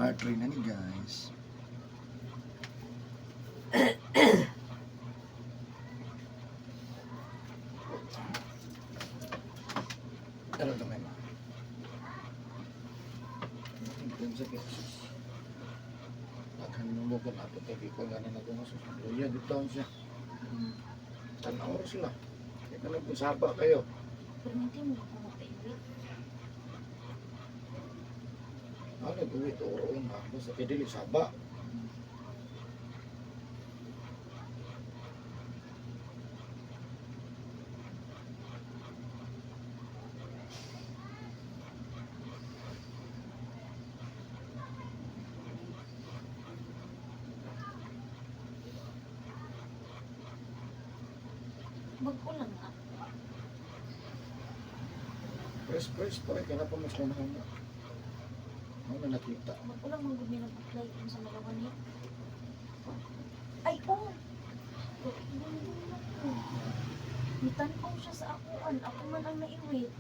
Smart rin na ni, guys. Pero gamay ma. Sa Jesus. Daghan mo ko na ito kay ko gani na ko sa luya dito siya. Tanaw sila. Kaya ka lang kung saba kayo. Pero hindi mo ako magpaiwit. Ano guwit oro na basta kay dili saba. Bago lang nga. Press press pa kay na pa mas na. Ano na nakita? Bago lang manggod nila apply kung sa malawan eh. Ay, oh! Nitan-aw siya sa akuan. Ako man ang naiwit.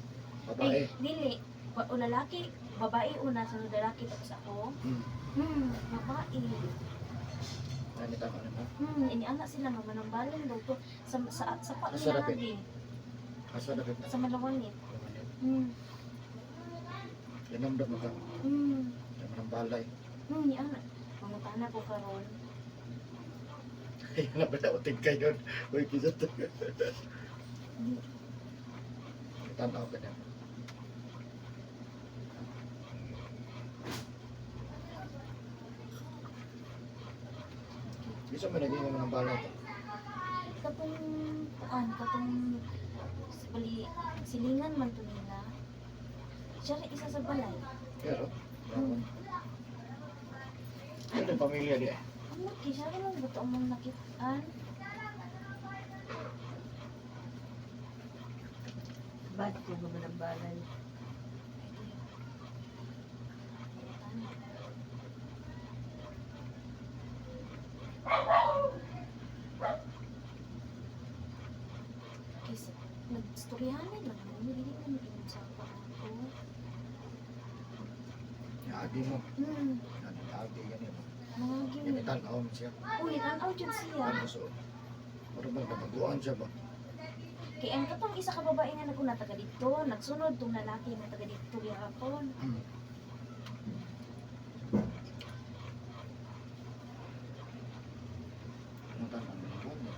Babae. Ay, dili. O lalaki, babae una, sunod lalaki, tapos ako. Babae. Ano tama naman? Iniana sila nga manambalan daw to sa pa Asa nila dapit? lagi. Asa dapit na? Sa Malawanit. Yanam mo ka. Yaman ang balay. Niana. Mangutana ko karon. Ay, na ba uting kayo? Uy, kisa to. Di, Tanaw ka na. Bisa man naging naman ang balay to. Katong kuan, katong bali silingan man to nila. Siya rin isa sa balay. Pero, ano yung pamilya di eh? Ang laki siya rin ang buto mong nakitaan. Ba't ko naman ang balay? Kaysa, nagstoryahan lang mo, dili man ingon sa ako. Yaagi mo. Ano, yaagi yan yun. Mga Yan gyud. itanaw mo siya. Uy, tanaw jud siya. Ano so? Parang bang nabaguan siya ba? Kay ang katong isa ka babae nga naguna taga didto, nagsunod tong lalaki nga taga didto gihapon. Ano tanaw mo?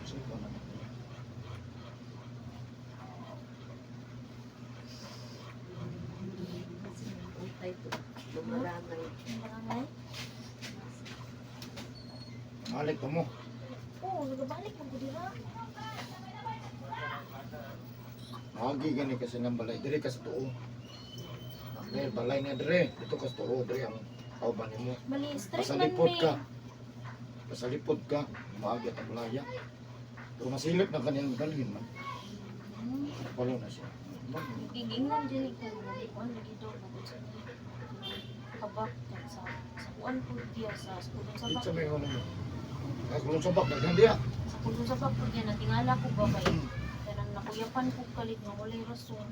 Sige, ano na. Kasi utay to. Bumarangay. Ang barangay. Malik pa mo. Oo, nagabalik man ko dira. Agi gani kasi ng balay dire ka sa tuo. Dere balay na dire, dito ka sa tuo dire ang kauban nimo. Mali straight man Pasalipod mi. ka. Pasalipod ka, maagi at ang balaya. Pero masilip na kaniyang dalhin man. Palo na siya. Gigingan dyan ko kuan lagi do bukod sa kabak sa sa kuan po diya sa kulong sa Dito bak sa may ano mo. Ay, kulong sabak, daghan diya. Sa kulong sa bak po diya natingala ko ba kay kanang nakuyapan ko kalit nga walay rason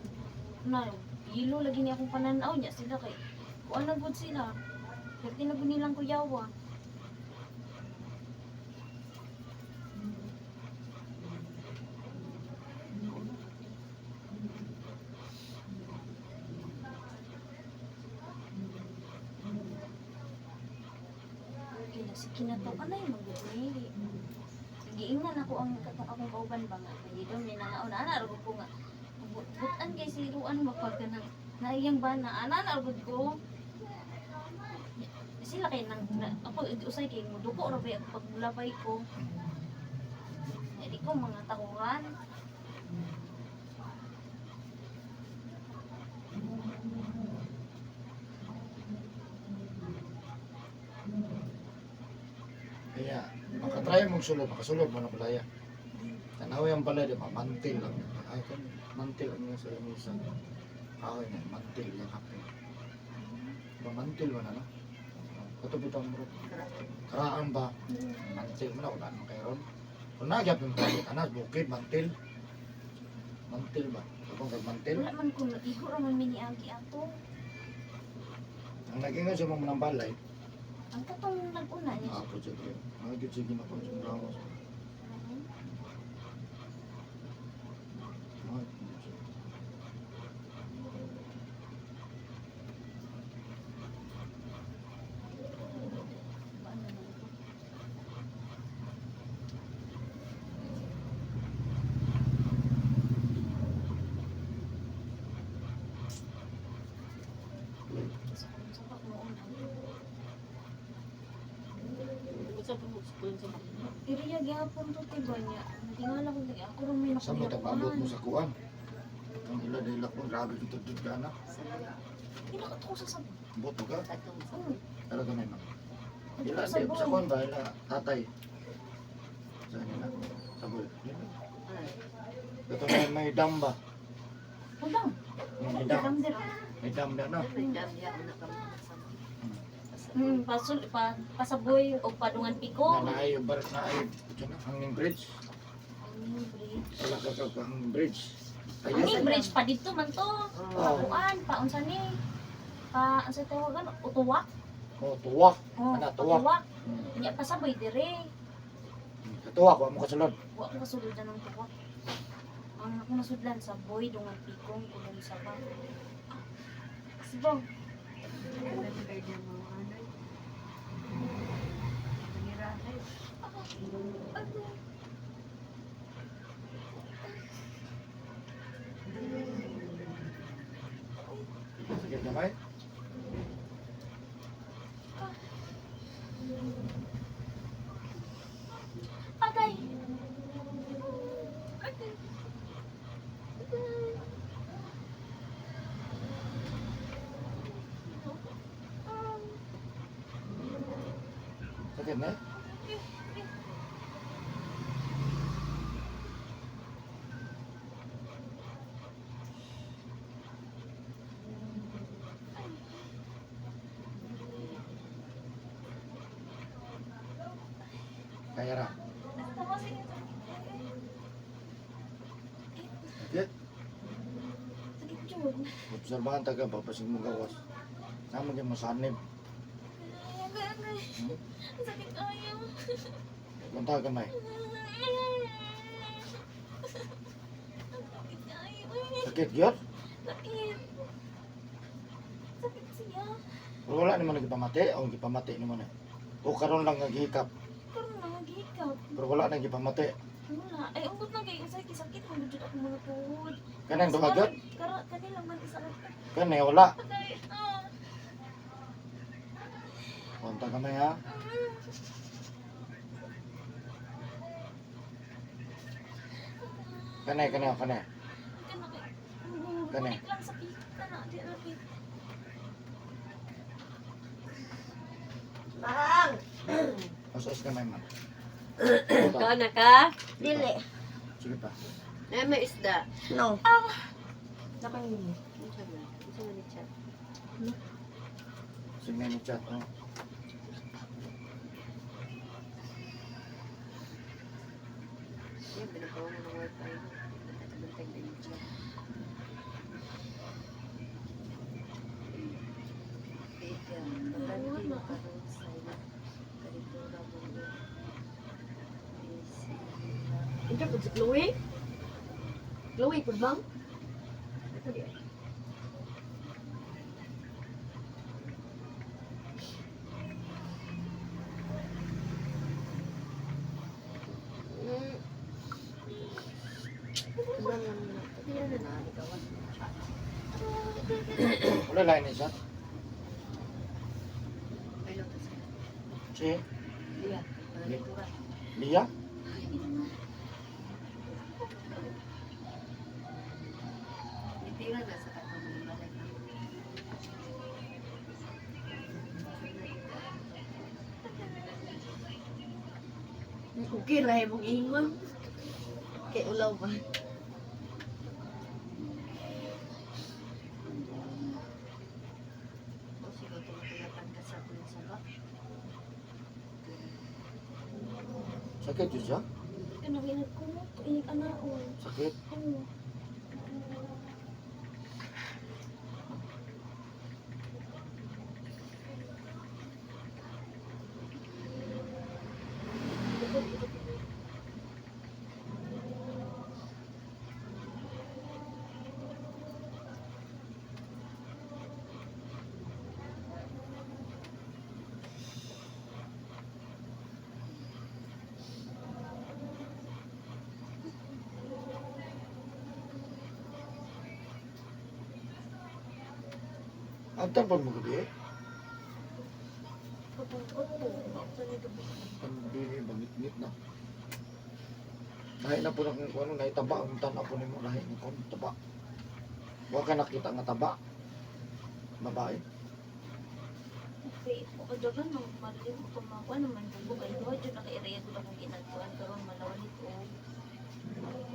na yelo lagi ni akong pananaw niya sila kay kuan na gud sila pero tinagod nilang kuyawa. Kay nagsikinataw anay magud ni. Giingnan ako ang katong akong kauban ba nga kay daw may nangaon ana ra gud ko nga butan kay si Ruan mapag kanang naiyang bana ana na gud ko sila kay nang na, ako usay kay muduko ra ba ako paglabay ko. Ya, di ko mga takuran. Kaya, makatry mong sulod, makasulod mo na balaya. Tanaw yung balay, di ba? Mantil lang. Ay, kan, mantil ang sa lamisa. Kahoy na, mantil yung kape. Ba, mantil ba na, no? Katubitang bro. Karaan ba? Mantil mo na, wala nang kayron. Kung nagyap yung kahoy, anas, bukid, mantil. Mantil ba? Kapag kag mantil? Wala man ko igo ra man miniagi ato. Nagingon siya mong manambalay. Ang katong nag-una niya siya. Ako siya diri. Mga gyud siya ginakuan sa gawas. Mga gyud siya. Ano na ito? Sa sabak mo una. Unsa pa mo sa mga. Iriya gyapon to tiba niya. Natingala ko lagi ako rin may Sa mo tababot mo nakuyapan. sa kuan. Ang ila dahil ako, grabe yung tudod ka na. Hinakot ko sa sabon. Buto ka. Atong sa Oo. Pero gamay man. Ila, Sa di, boy. sa kuan ba? Ila, tatay. Sa nila. Sa boy. Ila. Ay, Ito may dam ba? Udang. May dam. Udang dira. May dam na no? may dam ya una ka mga sa. Pasul pa pasaboy o padungan piko. Na naay, bar na ay, ito na, hanging bridge. Hanging bridge. Wala ka ka hanging bridge. Ayun. Hanging bridge pa dito man to. Oh. Pakuan, pa unsa ni? Pa unsa tawagan? Utuwak. Oh, tuwak. Oh, Ana, tuwak. patuwak. Nya pasaboy dire. Katuwak, wa mo kasulod. Wa ko kasulod na ng tuwak. Ang ako nasudlan sa boy dungan pikong kulong sa ba. Sibong. Sige, gamay. Agay. Agay. Agay. Sakit na? Kaya ra. Tama sige. Sakit. Sakit jud. Obserbahan ta ka ba pasig mo gawas. Sama gyud mo sanib. Agay, agay. Hmm? Sakit kayo. Punta gamay. Sakit kayo. Sakit gyud. Sakit. Sakit siya. Pero wala nimo nagipamati o gipamati nimo na. O karon lang naghikap, Karon na naghikap. pero wala nang gipamati. Wala. Ay, ungkot lang kayo. Sakit, sakit. Ang jud ako mga tuhod. Kanang duha gyud, Kara, kanilang man isa ka. kani wala. Agay. Ah. Punta gamay ha. Kani kani kani. Kani. Kunik lang sa pit. Kana, di na pit. Bang! Usas gamay man. Ikaw na ka? Dili. Sige pa. Na may isda. No. Ah. Nakainin. Unsa man? Unsa man ni chat? Sige ni chat. Oh. Yan, binagawa mo ng wifi. Bantag na yung chat. Teka, babante mo karon sa kalitura mo Ito po si Chloe. Chloe, pud bang? Ito di. Wala lain ni chat. Si Liya, kalitura. Lia. Nitira na sa katong mga balay. Okay ra imong ingon. Kay ulaw ba? O siguro tumakuyapan ka sa kulong sa bak. Sakit jud siya. Kana nagkumot inig anaon. Sakit. Oo. Antan pa mo gabi eh. Kapungkot po. Ako ni gabi. Ang bini bangit-ngit na. Lahi na po na kung ano, naitaba ang tanaw po nimo lahi ng kung taba. Wa ka nakita nga taba. Babae. Okay, o dagan nang marilim ko makuha naman dugo kay duha jud naka-area gud akong ginagkuan karon malawalit o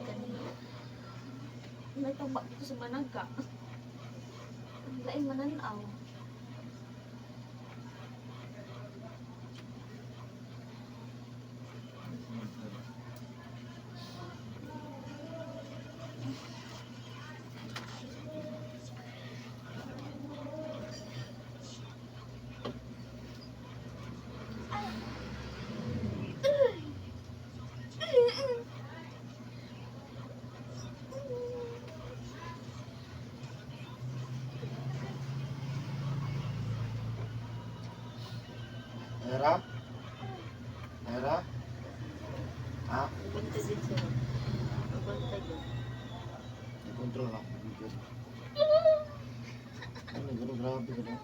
kani nataba dito sa managa. Ang lain mananaw. Era? Era? Ha? Bantay din siya. Bantay din. I-control lang. Video. Ano, gano'n, grabe gano'n.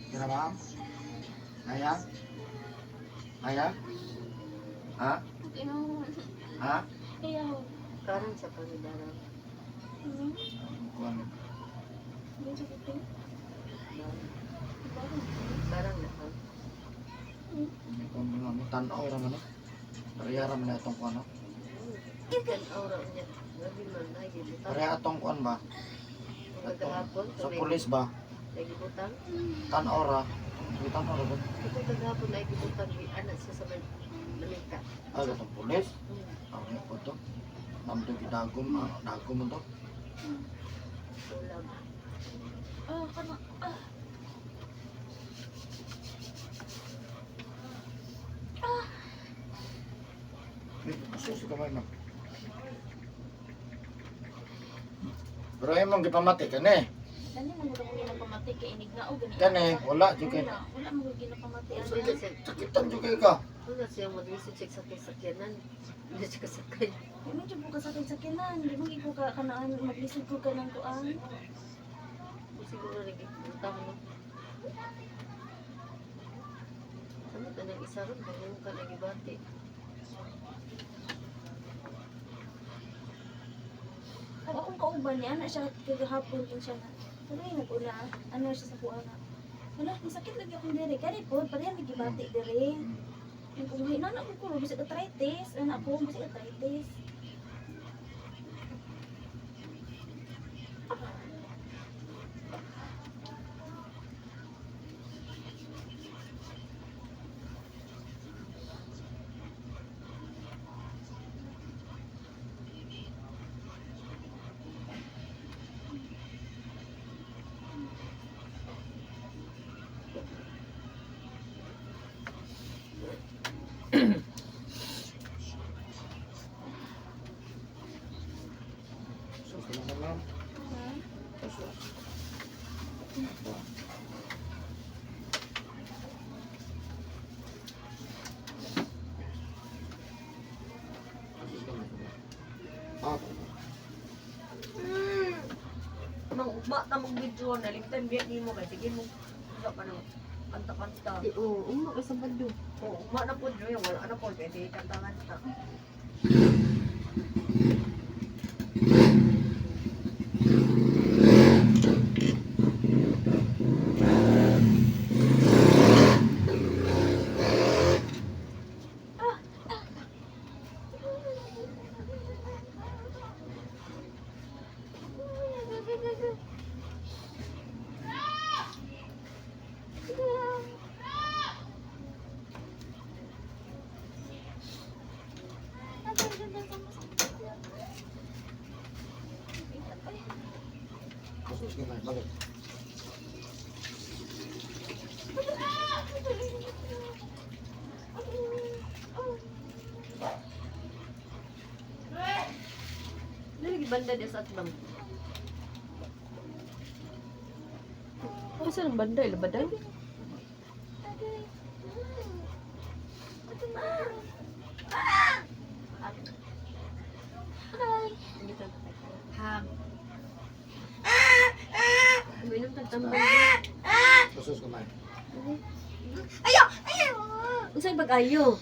Kira ma'am? Naya? Naya? Ha? Ha? Ayaw. Karon sa pagdarang. Hmm? Ang kuwan. Yung sakit ko. Barang na ka. Ang kuwan mo lang, tanaw raman eh. Pareha raman na itong kuwan, no? Ikan aura niya. Grabe man ay gibutang. Pareha itong kuwan ba? Kagahapon Sa pulis ba? Ay gibutang. Tanaw ra. May tanaw ra ba? Ito kagahapon ay gibutang anak siya sa Manila. Ah, itong pulis? Ang po to. Namdo gidagom, ah, dagom mo to. Ulam. Ah, kana. Ah. May susi kamay ma'am. Pero ay mong gipamati kani. Dani man gud akong ginapamati kay inig na o gani. Kani, wala jud kay. Wala, wala man gud ginapamati Wala ana. siya. Sakitan jud kay ka. Wala siya mag-research sa sakyanan. Hindi siya kasakay. Di man jud ko kasakit sakinan, di man gid ko ka kanaan maglisod ko kanang kuan. Siguro nagibutang no. Ano ka nang isa ron? Bago ka nagibati. Ang akong kauban niya, ana siya kagahapon din siya na. Ano yung nag-una? Ano siya sa kuan na? Wala, masakit lagi akong dire. Kani po, pareha may gibati dire. Yung kung na ko ko, bisag arthritis, ana ko, bisag arthritis. Susi lang ma'am. Ha? Susi. Ba. Susi lang ma'am. Ah, Mang ugma ta mag video nalimtan biya nimo kay sige mo. Usa pa no. Kanta-kanta. Oo, uma ka sa bando. Oo, ugma na po dyo wala na po pwede kanta-kanta. banda di sa atbang. Asa ang banda ilabadan? Hindi ka. Ham. Uminom tag tambal. Susus kamay. Ayo! Ayo! Unsay bag-ayo?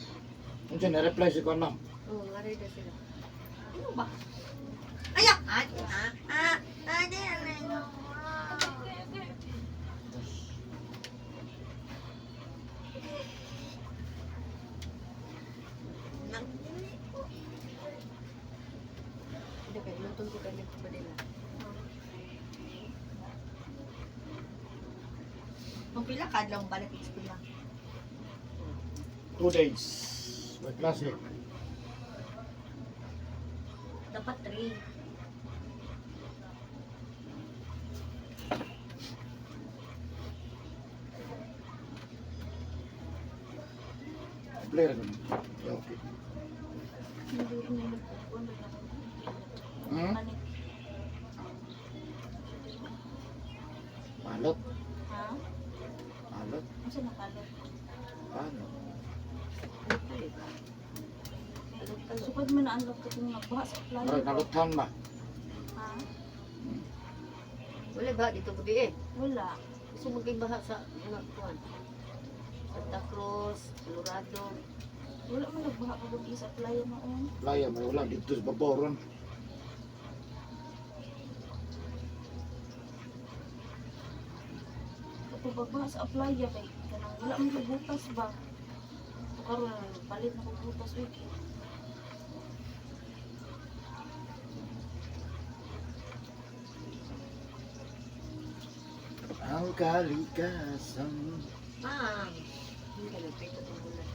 Unsa na reply si kuan ma'am? Oh, ngaray na sila. Ano ba? Ayo! Ah, ah, ah, ah, di, ah, ah. Hindi kay luton ko kay sa Manila. Kung pila ka adlaw balik eskwela. 2 days. May klase. Dapat 3. Player ko. Okay. Hindi ko na nagkukuha. Hmm? Malot. Ha? Malot. Ano sa nakalot? Paano? Sukad man na unlock katong nagbaha sa plano. Murag nalutan ba? Ha? Wala ba dito gabi eh. Wala. Gusto mo kay baha sa mga kuan. Santa Cruz, Colorado. Wala man nagbaha kagabi sa playa noon. Playa may wala dito sa babaw ron. Kapag pagbaha sa playa kay kanang wala man kay butas ba. So karon palit na kog butas uy kay. Ang kalikasan. Ma'am. Hindi ka nagpito itong bulan.